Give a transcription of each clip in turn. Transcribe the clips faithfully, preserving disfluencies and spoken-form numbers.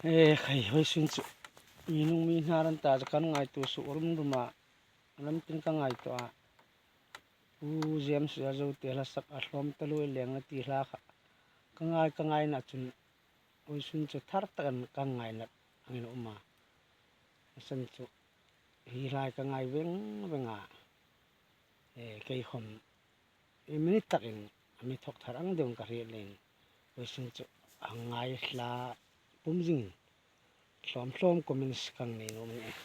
E khai, vawisun chu mi nung mi hnar an ta chu kan ngaituo suh rum rum a, lam tin ka ngaituo a. Pu James Riazote hla sak a Hlawm taluo i leng a ti hla kha ka ngai ka ngaina chun vawisun chu thar takin ka ngaina angin a um a. A san chu hi hla ka ngai veng veng a. E, kei khom i minute takin a mi thawk thar ang deuin ka hriet leiin vawisun chu a ngai hla pum zingin hlawm hlawm comments kan nei nuom a nih.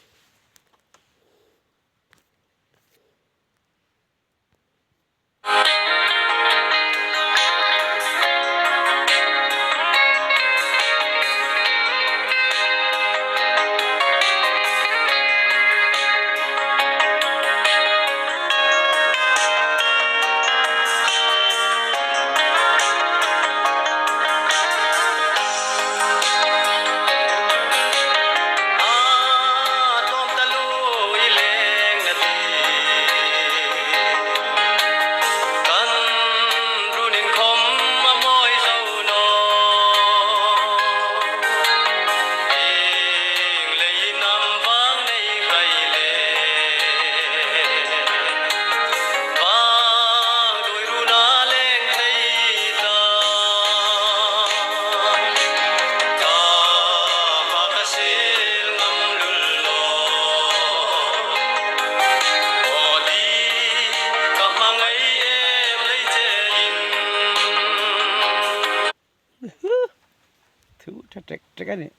Thu ṭha ṭek ṭek a nih.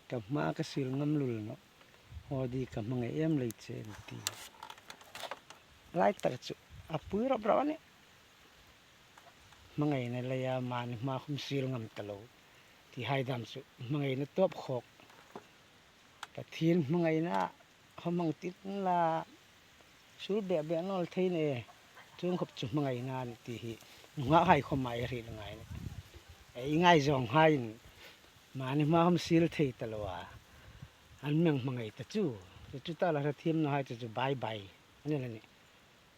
Ka hma ka sil ngam lul nawh. Aw di, ka hmangai em lei che an ti. Lai tak chu a pui rawp rawp a nih. Hmangaina leia mani hma khom sil ngam ta lo ti hai dam chu hmangaina tawp khawk. Pathien hmangaina khom hmang tit la, sul bek bek nawl thei ni e. Chuong khop chu hmangaina a nih ti hi nunghak hai khoma ei hriet ngai a nih. Ei ngaizawng haiin mani hma khom sil thei ta lo a, an mi hmangai ta chu. Chu chu ta la, hre thiem naw hai chu chu bye bye a ni la nih.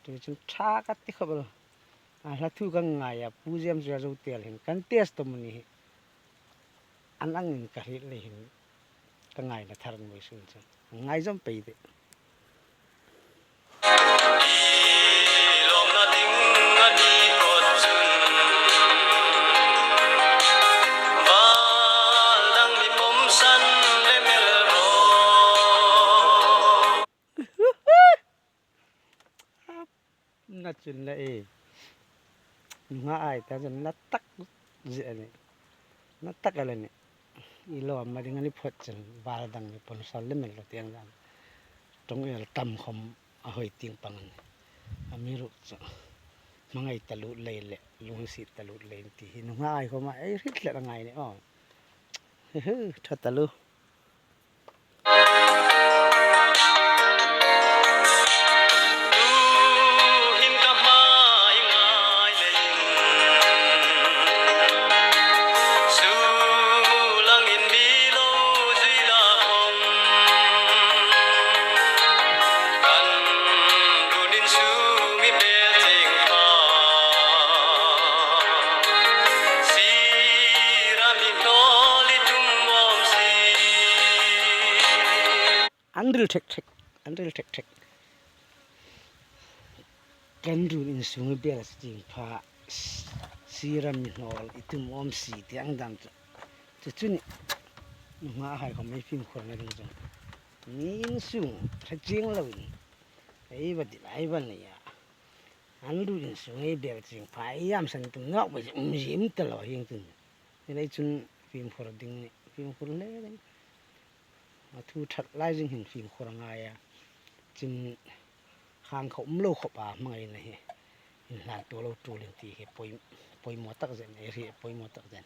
Chu chun ṭha ka ti khop el. A hla thu kan ngai a, Pu James Riazote hin kan testimony hi an angin ka hriet lei hin ka ngaina thar an vawisun chu. Ngaizawm pei de. Na chun la e. Nunghak hai ta chun na tak zie a nih. Na tak a la nih. I lawmna ding a ni phawt chun bal dang ni pawnsal lem el lo ti ang dan. Ṭawng el tam khom a hoi ting pang a nih. Amiruokchu hmangai ta lut lei le, lunginsiet ta lut lei ti hi nunghak hai khoma ei hriet hle a ngai ni aw. Hi hi, ṭha taluo. An ril ṭhek ṭhek, an ril ṭhek ṭhek. Kan run insung i bel ching pha, sira mi hnawl i tum awm si ti ang dam chu. Chu chu ni, nunghak hai khom ei fimkhurna ding chu. Mi insung hre chieng loin ei va dil, ei va nei a. An run insung i bel ching pha, ei am san tum nawk ba um zim ta lo hieng chun. Ni lei chun fimkhur ding ni, fimkhur hle ding. A thu ṭhat lai zing hin fimkhur a ngai a. Chin khang kha um lo khop a hmangaina hi inhlan tuo lo tul in ti hi poi, poimaw tak zen, ei hriet poimaw tak zen.